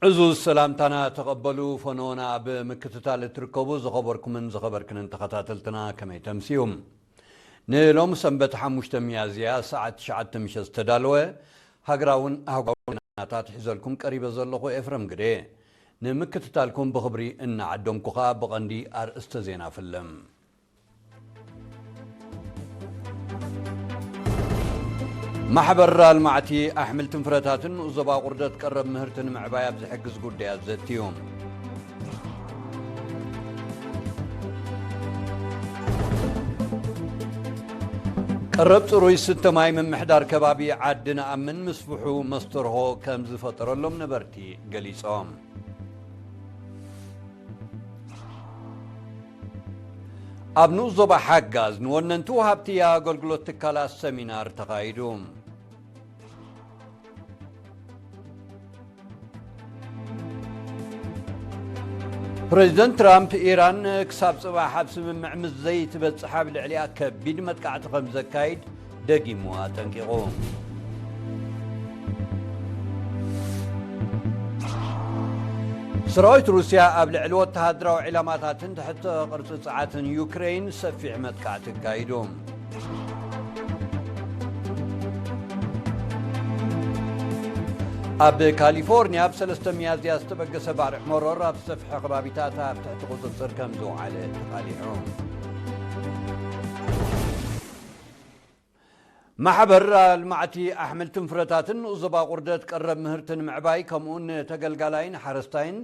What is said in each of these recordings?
ዕዙዝ ሰላምታና ተቐበሉ። ፈነወና ኣብ ምክትታል እትርከቡ ዝኸበርኩምን ዝኸበርክንን ተኸታተልትና ከመይ ተምስዩም? ንሎሚ ሰንበት ሓሙሽተ ሚያዝያ ሰዓት ትሽዓተ ምሸት ዝተዳለወ ሃገራውን ኣህጉራውን ዜናታት ሒዘልኩም ቀሪበ ዘለኹ ኤፍረም ግደ። ንምክትታልኩም ብኽብሪ እናዓደምኩ ኸኣ ብቐንዲ ኣርእስተ ዜና ፍልም። ማሕበር ኣልማዕቲ ኣሕምልትን ፍረታትን ንኡስ ዞባ ቁርደት ቀረብ ምህርቲ ንምዕባይ ኣብ ዝሕግዝ ጉዳያት ዘትዩ። ቀረብ ጽሩይ ስተ ማይ ምምሕዳር ከባቢ ዓዲ ንኣምን ምስፍሑ መስተርሆ ከም ዝፈጠረሎም ነበርቲ ገሊጾም። ኣብ ንኡስ ዞባ ሓጋዝ ንወነንቲ ወሃብቲ ኣገልግሎት ትካላት ሰሚናር ተኻይዱ። ፕሬዚደንት ትራምፕ፣ ኢራን ክሳብ ጽባሕ ኣብ ስምምዕ ምስ ዘይትበጽሕ ኣብ ልዕሊኣ ከቢድ መጥቃዕቲ ከም ዘካይድ ደጊሙ ኣጠንቂቑ። ሰራዊት ሩስያ ኣብ ልዕሊ ወተሃደራዊ ዒላማታትን ትሕተ ቅርጺ ጸዓትን ዩክሬን ሰፊሕ መጥቃዕቲ ኣካይዱ። ኣብ ካሊፎርኒያ ኣብ ሰለስተ ሚያዝያ ዝተበገሰ ባርዕ መሮር ኣብ ዝሰፍሐ ከባቢታት ኣብ ትሕቲ ቁጽጽር ከም ዝወዓለ ተቓሊዑ። ማሕበር ኣልማዕቲ ኣሕምልትን ፍረታትን ንኡስ ዞባ ቁርደት ቀረብ ምህርትን ምዕባይ ከምኡውን ንተገልጋላይን ሓረስታይን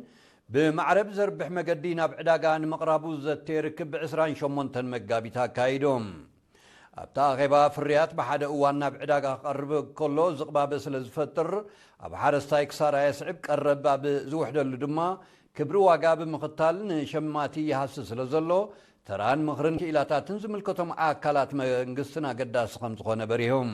ብማዕረ ብዘርብሕ መገዲ ናብ ዕዳጋ ንምቕራቡ ዘተ ርክብ ብ ዕስራን ሸሞንተን መጋቢት ኣካይዶም። ኣብቲ ኣኼባ ፍርያት ብሓደ እዋን ናብ ዕዳጋ ክቐርብ ከሎ ዝቕባበ ስለ ዝፈጥር ኣብ ሓረስታይ ክሳራ የስዕብ ቀረብ ኣብ ዝውሕደሉ ድማ ክብሪ ዋጋ ብምኽታል ንሸማቲ ይሃሲ ስለ ዘሎ ተራን ምኽርን ክኢላታትን ዝምልከቶም ኣካላት መንግስትን ኣገዳሲ ከም ዝኾነ በሪሆም።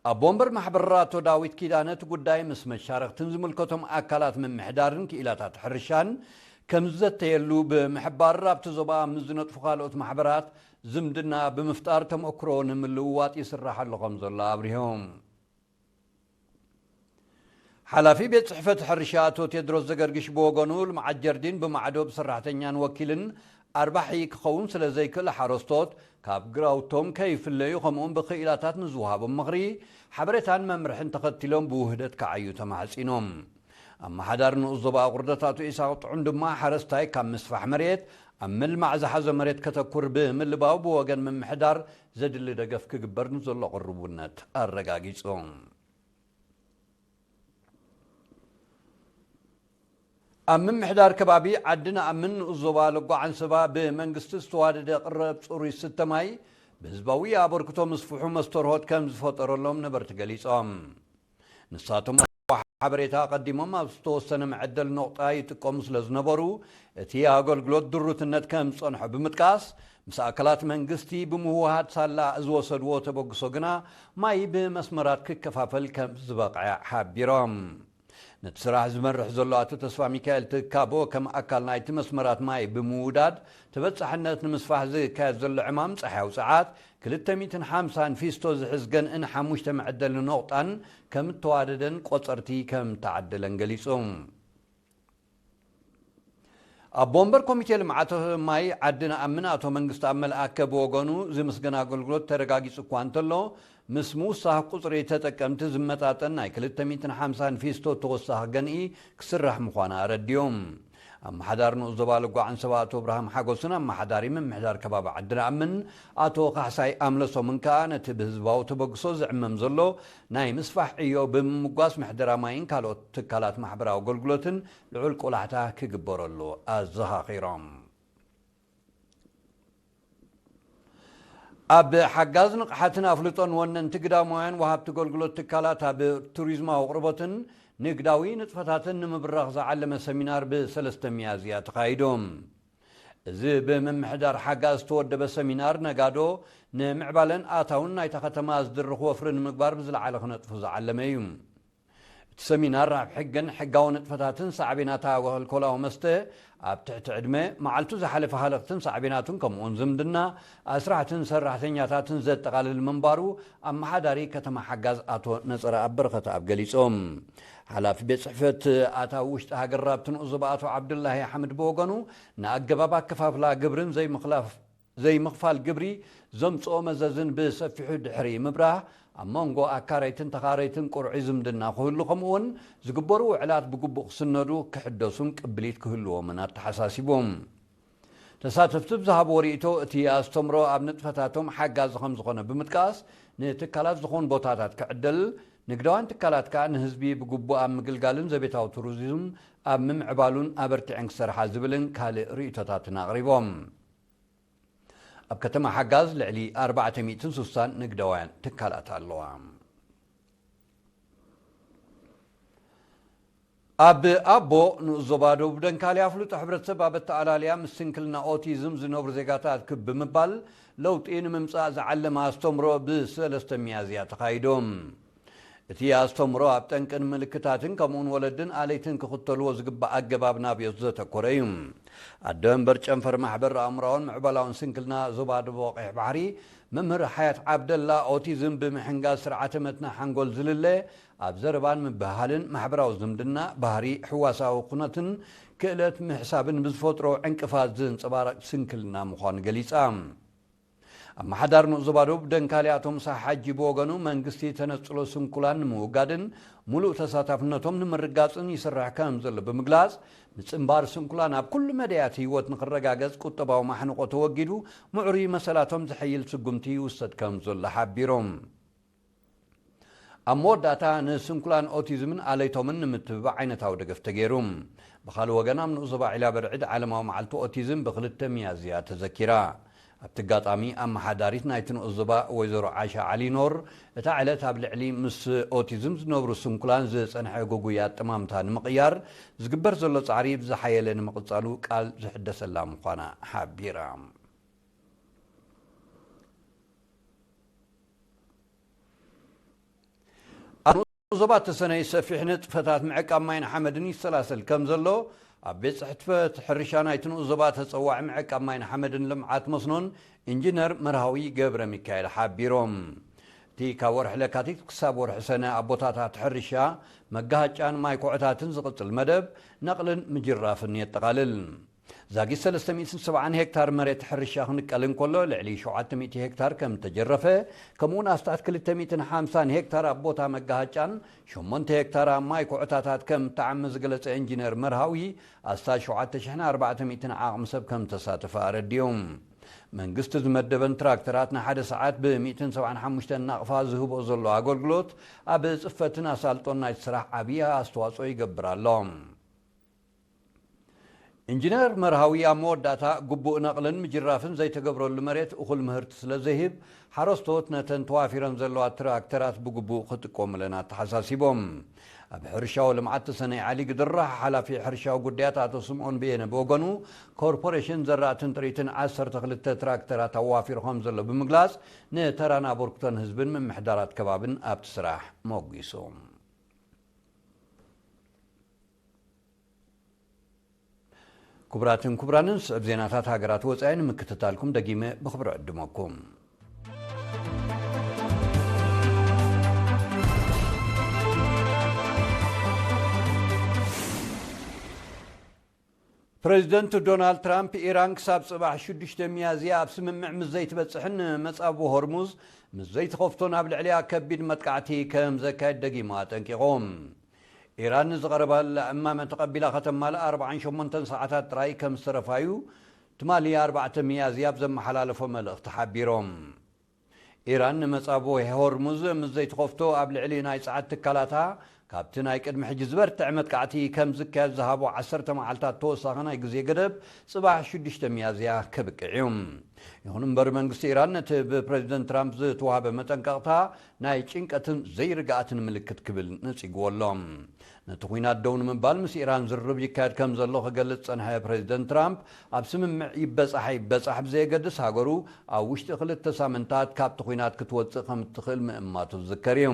ኣቦ ወንበር ማሕበር ኣቶ ዳዊት ኪዳነ እቲ ጉዳይ ምስ መሻርኽትን ዝምልከቶም ኣካላት ምምሕዳርን ክኢላታት ሕርሻን ከም ዝዘተየሉ ብምሕባር ኣብቲ ዞባ ምስ ዝነጥፉ ካልኦት ማሕበራት ዝምድና ብምፍጣር ተመክሮ ንምልውዋጥ ይስራሕ ኣሎ ከም ዘሎ ኣብሪሆም። ሓላፊ ቤት ጽሕፈት ሕርሻ ኣቶ ቴድሮስ ዘገርግሽ ብወገኑ ልምዓት ጀርዲን ብማዕዶ ብሰራሕተኛን ወኪልን ኣርባሒ ክኸውን ስለ ዘይክእል ሓረስቶት ካብ ግራውቶም ከይፍለዩ ከምኡውን ብክኢላታት ንዝወሃቦም ምኽሪ ሓበሬታን መምርሕን ተኸቲሎም ብውህደት ክዓዩ ተማሕጺኖም። ኣመሓዳሪ ንኡስ ዞባ ቁርደት ኣቶ ኢሳቕ ጥዑም ድማ ሓረስታይ ካብ ምስፋሕ መሬት ኣብ ምልማዕ ዝሓዞ መሬት ከተኩር ብምልባው ብወገን ምምሕዳር ዘድሊ ደገፍ ክግበር ንዘሎ ቅርቡነት ኣረጋጊጹ። ኣብ ምምሕዳር ከባቢ ዓዲ ንኣምን ንኡስ ዞባ ለጓ ዓንሰባ ብመንግስቲ ዝተዋደደ ቅረብ ጽሩይ ስተ ማይ ብህዝባዊ ኣበርክቶ ምስፍሑ መስተርሆት ከም ዝፈጠረሎም ነበርቲ ገሊጾም። ንሳቶም ሓበሬታ ኣቐዲሞም ኣብ ዝተወሰነ መዐደል ነቑጣ ይጥቀሙ ስለ ዝነበሩ እቲ ኣገልግሎት ድሩትነት ከም ዝጸንሖ ብምጥቃስ ምስ ኣካላት መንግስቲ ብምውሃድ ሳላ ዝወሰድዎ ተበግሶ ግና ማይ ብመስመራት ክከፋፈል ከም ዝበቕዐ ሓቢሮም። ነቲ ስራሕ ዝመርሕ ዘሎ ኣቶ ተስፋ ሚካኤል ትካቦ ከም ኣካል ናይቲ መስመራት ማይ ብምውዳድ ተበጻሕነት ንምስፋሕ ዝካየድ ዘሎ ዕማም ጸሓያዊ ጸዓት ክልተ ሚእትን ሓምሳን ፊስቶ ዝሕዝ ገንእን ሓሙሽተ መዐደሊ ነቑጣን ከም እተዋደደን ቆጸርቲ ከም እተዓደለን ገሊጹ። ኣቦ ወንበር ኮሚቴ ልምዓት ማይ ዓዲ ንኣምን ኣቶ መንግስቲ ኣብ መልኣከ ብወገኑ እዚ ምስገና ኣገልግሎት ተረጋጊጹ እኳ እንተሎ ምስ ምውሳኽ ቁጽሪ ተጠቀምቲ ዝመጣጠን ናይ ክልተ ሚእትን ሓምሳን ፊስቶ ተወሳኺ ገንኢ ክስራሕ ምዃኑ ኣረዲዮም። ኣመሓዳሪ ንኡስ ዞባ ልጓ ዓንሰባ ኣቶ እብርሃም ሓጎስን ኣመሓዳሪ ምምሕዳር ከባቢ ዓዲ ንኣምን ኣቶ ካሕሳይ ኣምለሶምን ከኣ ነቲ ብህዝባዊ ተበግሶ ዝዕመም ዘሎ ናይ ምስፋሕ ዕዮ ብምምጓስ ምሕደራ ማይን ካልኦት ትካላት ማሕበራዊ ኣገልግሎትን ልዑል ቆላሕታ ክግበረሉ ኣዘኻኺሮም። ኣብ ሓጋዝ ንቕሓትን ኣፍልጦን ወነንቲ ግዳማውያን ወሃብቲ ኣገልግሎት ትካላት ኣብ ቱሪዝማዊ ኣቕርቦትን ንግዳዊ ንጥፈታትን ንምብራኽ ዝዓለመ ሰሚናር ብሰለስተ ሚያዝያ ተኻይዱ። እዚ ብምምሕዳር ሓጋዝ ዝተወደበ ሰሚናር ነጋዶ ንምዕባለን ኣታውን ናይታ ከተማ ዝድርኽ ወፍሪ ንምግባር ብዝለዓለ ክነጥፉ ዝዓለመ እዩ። እቲ ሰሚናር ኣብ ሕግን ሕጋዊ ንጥፈታትን ሳዕቤናት ኣልኮላዊ መስተ ኣብ ትሕቲ ዕድመ፣ መዓልቱ ዝሓለፈ ሃለኽትን ሳዕቤናቱን፣ ከምኡውን ዝምድና ኣስራሕትን ሰራሕተኛታትን ዘጠቓልል ምንባሩ ኣመሓዳሪ ከተማ ሓጋዝ ኣቶ ነጸረኣብ በረኸተኣብ ገሊጾም። ሓላፊ ቤት ጽሕፈት ኣታዊ ውሽጢ ሃገር ራብቲ ንኡስ ዞባ ኣቶ ዓብዱላሂ ሓምድ ብወገኑ፣ ንኣገባብ ኣከፋፍላ ግብርን ዘይምኽላፍ ዘይምኽፋል ግብሪ ዘምጽኦ መዘዝን ብሰፊሑ ድሕሪ ምብራህ፣ ኣብ መንጎ ኣካረይትን ተኻረይትን ቁርዒ ዝምድና ክህሉ፣ ከምኡውን ዝግበሩ ውዕላት ብግቡእ ክስነዱ ክሕደሱን ቅብሊት ክህልዎምን ኣተሓሳሲቡ። ተሳተፍቲ ብዝሃብዎ ርእይቶ፣ እቲ ኣስተምሮ ኣብ ንጥፈታቶም ሓጋዚ ከም ዝኾነ ብምጥቃስ፣ ንትካላት ዝኾኑ ቦታታት ክዕደል፣ ንግዳውያን ትካላት ከኣ ንህዝቢ ብግቡእ ኣብ ምግልጋልን ዘቤታዊ ቱሪዝም ኣብ ምምዕባሉን ኣበርቲዐን ክሰርሓ ዝብልን ካልእ ርእይቶታትን ኣቕሪቦም። ኣብ ከተማ ሓጋዝ ልዕሊ ኣርባዕተ ሚእትን ስሳን ንግዳውያን ትካላት ኣለዋ። ኣብ ኣቦ ንኡስ ዞባ ደቡብ ደንካልያ፣ ፍሉጥ ሕብረተሰብ ኣብ ኣተኣላልያ ምስ ስንክልና ኦቲዝም ዝነብሩ ዜጋታት ክብ ብምባል ለውጢ ንምምጻእ ዝዓለመ ኣስተምሮ ብሰለስተ ሚያዝያ ተኻይዶም። እቲ ኣስተምሮ ኣብ ጠንቅን ምልክታትን ከምኡውን ወለድን ኣለይትን ክኽተልዎ ዝግባእ ኣገባብ ናብዮት ዘተኮረ እዩ። ኣደ መንበር ጨንፈር ማሕበር ኣእምራውን ምዕባላውን ስንክልና ዞባ ደቡብ ቀይሕ ባሕሪ መምህር ሓያት ዓብደላ፣ ኦቲዝም ብምሕንጋዝ ስርዓተ መትና ሓንጎል ዝልለ፣ ኣብ ዘረባን ምብህሃልን ማሕበራዊ ዝምድና፣ ባህሪ፣ ሕዋሳዊ ኩነትን ክእለት ምሕሳብን ብዝፈጥሮ ዕንቅፋት ዝንጸባረቕ ስንክልና ምዃኑ ገሊጻ። ኣመሓዳሪ ንኡስ ዞባ ደቡብ ደንካሊ ኣቶ ሙሳ ሓጂ ብወገኑ፣ መንግስቲ ተነጽሎ ስንኩላን ንምውጋድን ምሉእ ተሳታፍነቶም ንምርጋጽን ይስራሕ ከም ዘሎ ብምግላጽ፣ ምጽንባር ስንኩላን ኣብ ኩሉ መዳያት ህይወት ንኽረጋገጽ ቁጠባዊ ማሕንቆ ተወጊዱ፣ ምዕሩይ መሰላቶም ዘሐይል ስጉምቲ ይውሰድ ከም ዘሎ ሓቢሮም። ኣብ መወዳእታ ንስንኩላን ኦቲዝምን ኣለይቶምን ንምትብባዕ ዓይነታዊ ደገፍ ተገይሩ። ብኻልእ ወገን፣ ኣብ ንኡስ ዞባ ዒላ በርዕድ ዓለማዊ መዓልቲ ኦቲዝም ብክልተ ሚያዝያ ተዘኪራ። ኣብቲ ኣጋጣሚ፣ ኣመሓዳሪት ናይቲ ንኡስ ዞባ ወይዘሮ ዓሻ ዓሊኖር፣ እታ ዕለት ኣብ ልዕሊ ምስ ኦቲዝም ዝነብሩ ስንኩላን ዝጸንሐ ግጉይ ኣጠማምታ ንምቕያር ዝግበር ዘሎ ጻዕሪ ብዝሓየለ ንምቕጻሉ ቃል ዝሕደሰላ ምዃና ሓቢራ። ኣብ ዞባ ተሰነይ ሰፊሕ ንጥፈታት ምዕቃብ ማይን ሓመድን ይሰላሰል ከም ዘሎ ኣብ ቤት ጽሕፈት ሕርሻ ናይቲ ንኡስ ዞባ ተጸዋዒ ምዕቃብ ማይን ሓመድን ልምዓት መስኖን ኢንጂነር መርሃዊ ገብረ ሚካኤል ሓቢሮም። እቲ ካብ ወርሒ ለካቲት ክሳብ ወርሒ ሰነ ኣብ ቦታታት ሕርሻ፣ መጋሃጫን ማይ ኩዕታትን ዝቕጽል መደብ ነቕልን ምጅራፍን የጠቓልል። ዛጊት ሰለስተ ሚእትን ሰብዓን ሄክታር መሬት ሕርሻ ክንቀል እንከሎ፣ ልዕሊ ሸውዓተ ሚእቲ ሄክታር ከም ተጀረፈ፣ ከምኡውን ኣስታት ክልተ ሚእትን ሓምሳን ሄክታር ኣብ ቦታ መጋሃጫን ሸሞንተ ሄክታር ኣብ ማይ ኩዕታታት ከም ተዓመ ዝገለጸ ኢንጂነር መርሃዊ፣ ኣስታት ሸውዓተ ሽሕን ኣርባዕተ ሚእትን ዓቕሚ ሰብ ከም ተሳተፈ ኣረዲኡ። መንግስቲ ዝመደበን ትራክተራት ንሓደ ሰዓት ብሚእትን ሰብዓን ሓሙሽተን ናቕፋ ዝህቦ ዘሎ ኣገልግሎት፣ ኣብ ጽፈትን ኣሳልጦን ናይቲ ስራሕ ዓብዪ ኣስተዋጽኦ ይገብር ኣሎ። ኢንጂነር መርሃዊ ኣብ መወዳእታ፣ ግቡእ ነቕልን ምጅራፍን ዘይተገብረሉ መሬት እኹል ምህርቲ ስለ ዘይህብ፣ ሓረስቶት ነተን ተዋፊረን ዘለዋ ትራክተራት ብግቡእ ክጥቀሙለን ኣተሓሳሲቦም። ኣብ ሕርሻዊ ልምዓት ተሰነይ ዓሊ ግድራ፣ ሓላፊ ሕርሻዊ ጉዳያት ኣቶ ስምኦን በየነ ብወገኑ፣ ኮርፖሬሽን ዘራእትን ጥሪትን ዓሰርተ ክልተ ትራክተራት ኣዋፊሩ ከም ዘሎ ብምግላጽ፣ ንተራን ኣበርክቶን ህዝብን ምምሕዳራት ከባብን ኣብቲ ስራሕ ሞጒሱ። ክቡራትን ክቡራንን፣ ስዕብ ዜናታት ሃገራት ወጻኢ ንምክትታልኩም ደጊመ ብኽብሪ ዕድመኩም። ፕረዚደንት ዶናልድ ትራምፕ፣ ኢራን ክሳብ ጽባሕ ሽዱሽተ ሚያዝያ ኣብ ስምምዕ ምስ ዘይትበጽሕን ንመጻብቦ ሆርሙዝ ምስ ዘይትኸፍቶን ኣብ ልዕሊኣ ከቢድ መጥቃዕቲ ከም ዘካየድ ደጊሙ ኣጠንቂቑ። ኢራን ንዝቐረበላ እማመ ተቐቢላ ከተማልእ ኣርባዓን ሸሞንተን ሰዓታት ጥራይ ከም ዝተረፋዩ ትማሊ ኣርባዕተ ሚያዝያ ኣብ ዘመሓላለፎ መልእኽቲ ሓቢሮም። ኢራን ንመጻብቦ ሆርሙዝ ምስ ዘይትኸፍቶ፣ ኣብ ልዕሊ ናይ ጸዓት ትካላታ ካብቲ ናይ ቅድሚ ሕጂ ዝበርትዐ መጥቃዕቲ ከም ዝካየድ ዝሃቦ ዓሰርተ መዓልታት ተወሳኺ ናይ ግዜ ገደብ፣ ጽባሕ ሽዱሽተ ሚያዝያ ከብቅዕ እዩ። ይኹን እምበር፣ መንግስቲ ኢራን ነቲ ብፕረዚደንት ትራምፕ ዝተዋህበ መጠንቀቕታ ናይ ጭንቀትን ዘይርግኣትን ምልክት ክብል ነጺግዎ ኣሎ። ነቲ ኲናት ደው ንምባል ምስ ኢራን ዝርርብ ይካየድ ከም ዘሎ ክገልጽ ዝጸንሐ ፕረዚደንት ትራምፕ፣ ኣብ ስምምዕ ይበጻሕ ኣይበጻሕ ብዘየገድስ፣ ሃገሩ ኣብ ውሽጢ ክልተ ሳምንታት ካብቲ ኲናት ክትወጽእ ከም እትኽእል ምእማቱ ዝዝከር እዩ።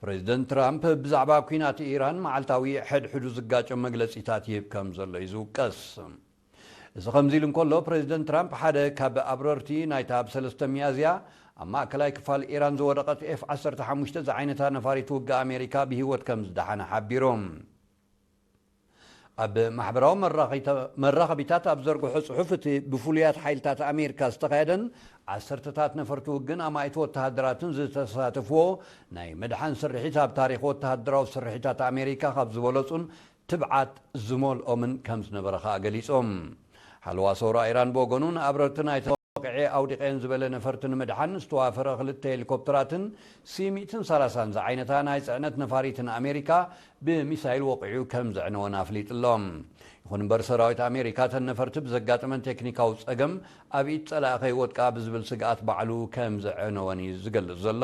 ፕሬዚደንት ትራምፕ ብዛዕባ ኲናት ኢራን መዓልታዊ ሕድሕዱ ዝጋጮ መግለጺታት ይህብ ከም ዘሎ እዩ ዝውቀስ። እዚ ከምዚ ኢሉ እንከሎ፣ ፕሬዚደንት ትራምፕ ሓደ ካብ ኣብረርቲ ናይታ ኣብ ሰለስተ ሚያዝያ ኣብ ማእከላይ ክፋል ኢራን ዝወደቐት ኤፍ ዓሰርተ ሓሙሽተ ዝዓይነታ ነፋሪት ውግእ ኣሜሪካ ብህይወት ከም ዝደሓነ ሓቢሩ። ኣብ ማሕበራዊ መራኺተ-፣ መራኸቢታት ኣብ ዘርግሖ ጽሑፍ፣ እቲ ብፍሉያት ሓይልታት ኣሜሪካ ዝተኻየደን ዓሰርተታት ነፈርቲ ውግእን ኣማኢት ወተሃደራትን ዝተሳተፍዎ ናይ ምድሓን ስርሒት፣ ኣብ ታሪኽ ወተሃደራዊ ስርሒታት ኣሜሪካ ካብ ዝበለጹን ትብዓት ዝመልኦምን ከም ዝነበረ ከኣ ገሊጾም። ሓለዋ ሰውራ ኢራን ብወገኑ፣ ንኣብረርቲ ናይቲ ወቕዒ ኣውዲቐን ዝበለ ነፈርቲ ንምድሓን ዝተዋፈረ ክልተ ሄሊኮፕተራትን ሲ ሚእትን ሰላሳን ዝዓይነታ ናይ ጽዕነት ነፋሪትን ኣሜሪካ ብሚሳይል ወቒዑ ከም ዘዕነወን ኣፍሊጡ ኣሎ። ይኹን እምበር፣ ሰራዊት ኣሜሪካ እተን ነፈርቲ ብዘጋጠመን ቴክኒካዊ ጸገም ኣብ ኢድ ጸላኢ ከይወድቃ ብዝብል ስግኣት ባዕሉ ከም ዘዕነወን እዩ ዝገልጽ ዘሎ።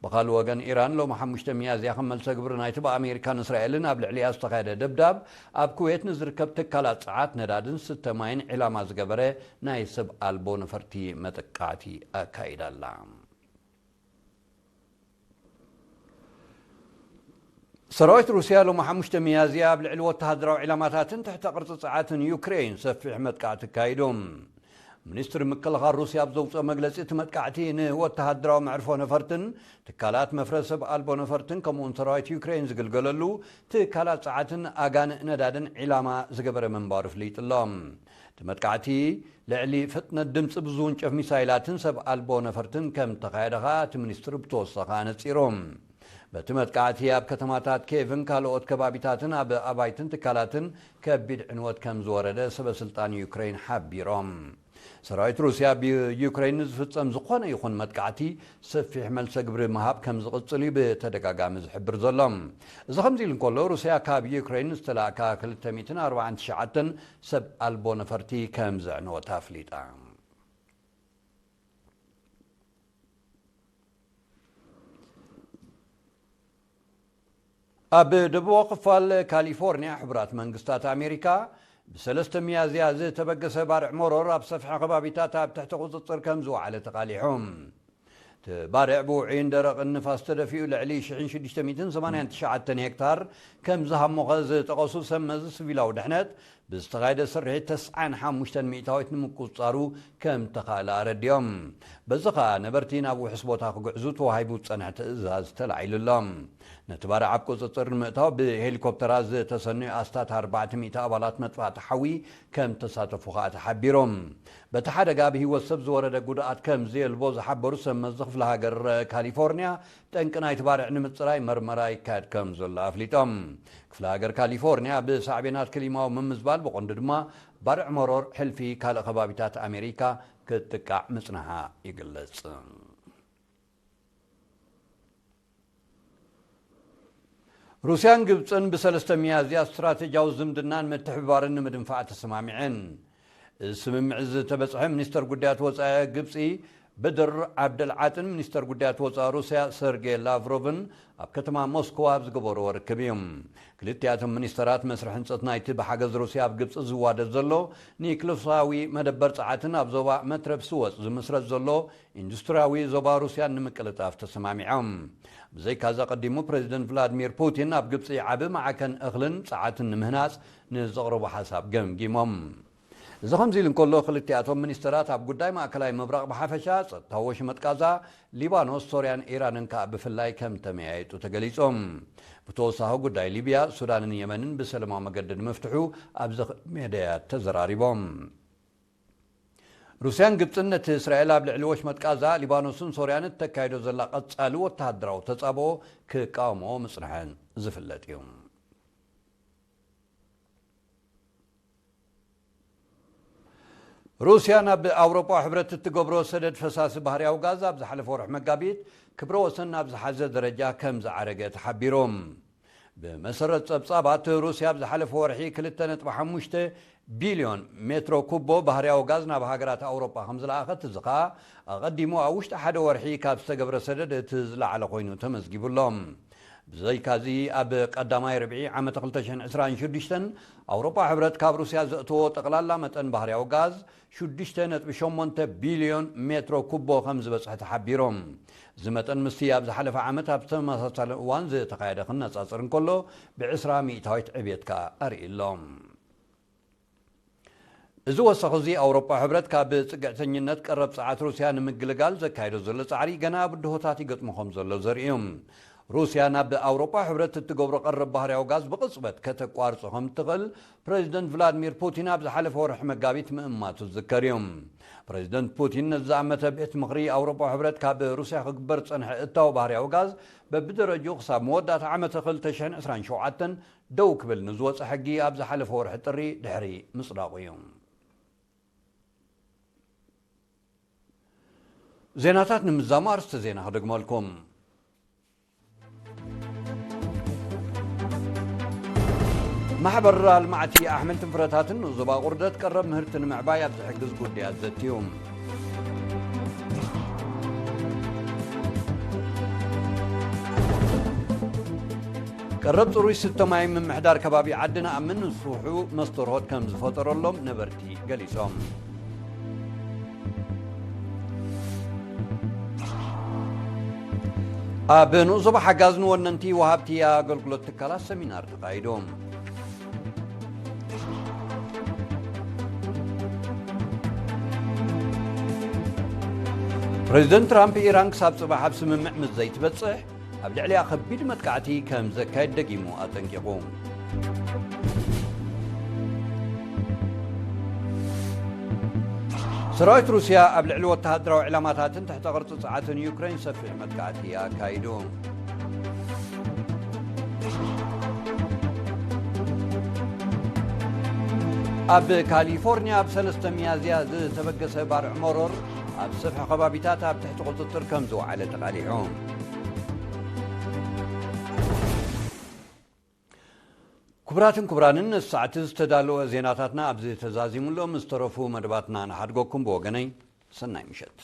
ብኻልእ ወገን፣ ኢራን ሎሚ ሓሙሽተ ሚያዝያ ከም መልሰ ግብሪ ናይቲ ብኣሜሪካን እስራኤልን ኣብ ልዕሊኣ ዝተኻየደ ደብዳብ፣ ኣብ ኩዌት ንዝርከብ ትካላት ጸዓት፣ ነዳድን ስተ ማይን ዒላማ ዝገበረ ናይ ሰብ ኣልቦ ነፈርቲ መጥቃዕቲ ኣካይዳ ኣላ። ሰራዊት ሩስያ ሎሚ ሓሙሽተ ሚያዝያ ኣብ ልዕሊ ወተሃደራዊ ዒላማታትን ትሕተ ቅርጺ ጸዓትን ዩክሬን ሰፊሕ መጥቃዕቲ ኣካይዱ። ሚኒስትሪ ምክልኻል ሩስያ ኣብ ዘውፅኦ መግለፂ፣ እቲ መጥቃዕቲ ንወተሃደራዊ መዕርፎ ነፈርትን ትካላት መፍረ ሰብ ኣልቦ ነፈርትን፣ ከምኡውን ሰራዊት ዩክሬን ዝግልገለሉ ትካላት ጸዓትን ኣጋን ነዳድን ዒላማ ዝገበረ ምንባሩ ኣፍሊጡ ኣሎ። እቲ መጥቃዕቲ፣ ልዕሊ ፍጥነት ድምፂ ብዝውንጨፍ ሚሳይላትን ሰብ ኣልቦ ነፈርትን ከም ተኻየደ ኸኣ እቲ ሚኒስትሪ ብተወሳኺ ኣነፂሩ። በቲ መጥቃዕቲ፣ ኣብ ከተማታት ኬቭን ካልኦት ከባቢታትን ኣብ ኣባይትን ትካላትን ከቢድ ዕንወት ከም ዝወረደ ሰበ ስልጣን ዩክሬን ሓቢሮም። ሰራዊት ሩስያ ኣብ ዩክሬን ንዝፍጸም ዝኾነ ይኹን መጥቃዕቲ ሰፊሕ መልሰ ግብሪ ምሃብ ከም ዝቕጽል እዩ ብተደጋጋሚ ዝሕብር ዘሎ። እዚ ከምዚ ኢሉ እንከሎ፣ ሩስያ ካብ ዩክሬን ዝተላእካ ክልተ ሚእትን ኣርባዓን ትሽዓተን ሰብ ኣልቦ ነፈርቲ ከም ዘዕነወት ኣፍሊጣ። ኣብ ደቡባዊ ክፋል ካሊፎርኒያ፣ ሕቡራት መንግስታት ኣሜሪካ ብሰለስተ ሚያዝያ ዝተበገሰ ባርዕ መሮር ኣብ ሰፍሐ ከባቢታት ኣብ ትሕቲ ቁጽጽር ከም ዝወዓለ ተቓሊሑ። እቲ ባርዕ ብውዑይን ደረቕን ንፋስ ተደፊኡ ልዕሊ ሽሕን ሽዱሽተ ሚእትን ሰማንያን ትሽዓተን ሄክታር ከም ዝሃሞኸ ዝጠቐሱ ሰብ መዚ፣ ሲቪላዊ ድሕነት ብዝተኻየደ ስርሒት ተስዓን ሓሙሽተን ሚእታዊት ንምቁጽጻሩ ከም ተኻእለ ኣረዲኦም። በዚ ኸኣ ነበርቲ ናብ ውሑስ ቦታ ክግዕዙ ተዋሂቡ ዝጸንሐ ትእዛዝ ተላዒሉሎም። ነቲ ባርዕ ኣብ ቁጽጽር ንምእታው ብሄሊኮፕተራት ዝተሰነዩ ኣስታት ኣርባዕተ ሚእቲ ኣባላት መጥፋእቲ ሓዊ ከም ተሳተፉ ኸኣ ተሓቢሮም። በቲ ሓደጋ ብህይወት ሰብ ዝወረደ ጉድኣት ከም ዘየልቦ ዝሓበሩ ሰብ መዚ ክፍለ ሃገር ካሊፎርኒያ፣ ጠንቂ ናይቲ ባርዕ ንምጽራይ መርመራ ይካየድ ከም ዘሎ ኣፍሊጦም። ክፍለ ሃገር ካሊፎርኒያ ብሳዕቤናት ክሊማዊ ምምዝባል፣ ብቐንዱ ድማ ባርዕ መሮር፣ ሕልፊ ካልእ ከባቢታት ኣሜሪካ ክትጥቃዕ ምጽንሓ ይግለጽ። ሩስያን ግብጽን ብሰለስተ ሚያዝያ ስትራቴጂያዊ ዝምድናን ምትሕብባርን ንምድንፋዕ ተሰማሚዐን። እዚ ስምምዕ ዝተበጽሐ፣ ሚኒስተር ጉዳያት ወጻኢ ግብጺ በድር ዓብደልዓጥን ሚኒስተር ጉዳያት ወጻኢ ሩስያ ሰርጌ ላቭሮቭን ኣብ ከተማ ሞስኮ ኣብ ዝገበርዎ ርክብ እዩ። ክልቲኣቶም ሚኒስተራት፣ መስርሕ ህንጸት ናይቲ ብሓገዝ ሩስያ ኣብ ግብጺ ዝዋደድ ዘሎ ኒክለሳዊ መደበር ጸዓትን ኣብ ዞባ መትረብ ስወጽ ዝምስረት ዘሎ ኢንዱስትሪያዊ ዞባ ሩስያን ንምቅልጣፍ ተሰማሚዖም። ብዘይካዚ፣ ኣቐዲሙ ፕሬዚደንት ቭላድሚር ፑቲን ኣብ ግብጺ ዓቢ ማዕከን እኽልን ጸዓትን ንምህናጽ ንዘቕረቦ ሓሳብ ገምጊሞም። እዚ ከምዚ ኢሉ እንከሎ፣ ክልቲኣቶም ሚኒስተራት ኣብ ጉዳይ ማእከላይ ምብራቕ ብሓፈሻ፣ ጸጥታዊ ወሽመጥ ጋዛ፣ ሊባኖስ፣ ሶርያን ኢራንን ከኣ ብፍላይ ከም ተመያየጡ ተገሊጾም። ብተወሳኺ፣ ጉዳይ ሊብያ፣ ሱዳንን የመንን ብሰላማዊ መገዲ ንምፍትሑ ኣብ ዝኽእል መዳያት ተዘራሪቦም። ሩስያን ግብጽን ነቲ እስራኤል ኣብ ልዕሊ ወሽመጥ ጋዛ፣ ሊባኖስን ሶርያን እተካይዶ ዘላ ቀጻሊ ወተሃደራዊ ተጻብኦ ክቃወምኦ ምጽንሐን ዝፍለጥ እዩ። ሩስያ ናብ ኣውሮጳ ሕብረት እትገብሮ ሰደድ ፈሳሲ ባህርያዊ ጋዝ ኣብ ዝሓለፈ ወርሒ መጋቢት ክብረ ወሰን ናብ ዝሓዘ ደረጃ ከም ዝዓረገ ተሓቢሩ። ብመሰረት ጸብጻባት፣ ሩስያ ኣብ ዝሓለፈ ወርሒ ክልተ ነጥቢ ሓሙሽተ ቢልዮን ሜትሮ ኩቦ ባህርያዊ ጋዝ ናብ ሃገራት ኣውሮጳ ከም ዝለኣኸት፣ እዚ ኸኣ ኣቐዲሙ ኣብ ውሽጢ ሓደ ወርሒ ካብ ዝተገብረ ሰደድ እቲ ዝለዓለ ኮይኑ ተመዝጊቡ ኣሎ። ብዘይካዚ፣ ኣብ ቀዳማይ ርብዒ ዓመት ክልተ ሽሕን ዕስራን ሽዱሽተን ኣውሮፓ ሕብረት ካብ ሩስያ ዘእተዎ ጠቕላላ መጠን ባህርያዊ ጋዝ ሽዱሽተ ነጥቢ ሸሞንተ ቢልዮን ሜትሮ ኩቦ ከም ዝበጽሐ ተሓቢሮም። እዚ መጠን ምስቲ ኣብ ዝሓለፈ ዓመት ኣብ ተመሳሳሊ እዋን ዝተኻየደ ክነጻጸር እንከሎ፣ ብዕስራ ሚእታዊት ዕብየት ከኣ ኣርእዩ ኣሎ። እዚ ወሰኽ እዚ ኣውሮፓ ሕብረት ካብ ጽግዕተኝነት ቀረብ ጸዓት ሩስያ ንምግልጋል ዘካየዶ ዘሎ ጻዕሪ ገና ብድሆታት ይገጥሞ ከም ዘሎ ዘርኢ እዩ። ሩስያ ናብ ኣውሮፓ ሕብረት እትገብሮ ቀረብ ባህርያዊ ጋዝ ብቕጽበት ከተቋርጾ ከም እትኽእል ፕሬዚደንት ቭላድሚር ፑቲን ኣብ ዝሓለፈ ወርሒ መጋቢት ምእማቱ ዝዝከር እዩ። ፕሬዚደንት ፑቲን ነዚ ዝኣመተ ቤት ምኽሪ ኣውሮፓ ሕብረት ካብ ሩስያ ክግበር ዝጸንሐ እታው ባህርያዊ ጋዝ በብደረጅኡ ክሳብ መወዳእታ ዓመት ክልተ ሽሕን ዕስራን ሸውዓተን ደው ክብል ንዝወጸ ሕጊ ኣብ ዝሓለፈ ወርሒ ጥሪ ድሕሪ ምጽዳቑ እዩ። ዜናታት ንምዛሙ ኣርእስተ ዜና ክደግመልኩም። ማሕበር ኣልማዕቲ ኣሕምልትን ፍረታትን ንዞባ ቁርደት ቀረብ ምህርቲ ንምዕባይ ኣብ ዝሕግዝ ጉዳያት ዘትዩ። ቀረብ ጽሩይ ስተ ማይ ምምሕዳር ከባቢ ዓድና ኣብ ምንስውሑ መስተርሆት ከም ዝፈጠረሎም ነበርቲ ገሊጾም። ኣብ ንኡስ ዞባ ሓጋዝ ንወነንቲ ወሃብቲ ኣገልግሎት ትካላት ሰሚናር ተኻይዱ። ፕሬዚደንት ትራምፕ፣ ኢራን ክሳብ ጽባሕ ኣብ ስምምዕ ምስ ዘይትበጽሕ ኣብ ልዕሊኣ ከቢድ መጥቃዕቲ ከም ዘካየድ ደጊሙ ኣጠንቂቑ። ሰራዊት ሩስያ ኣብ ልዕሊ ወተሃደራዊ ዕላማታትን ትሕተ ቅርጺ ጸዓትን ዩክሬን ሰፊሕ መጥቃዕቲ ኣካይዱ። ኣብ ካሊፎርኒያ ኣብ ሰለስተ ሚያዝያ ዝተበገሰ ባርዕ መሮር ኣብ ሰፍሒ ከባቢታት ኣብ ትሕቲ ቁጽጽር ከም ዝወዓለ ተቓሊዑ። ክቡራትን ክቡራንን፣ ንሰዓቲ ዝተዳለወ ዜናታትና ኣብዚ ተዛዚሙ ኣሎ። ምስ ተረፉ መደባትና ንሓድገኩም። ብወገነይ፣ ሰናይ ምሸት።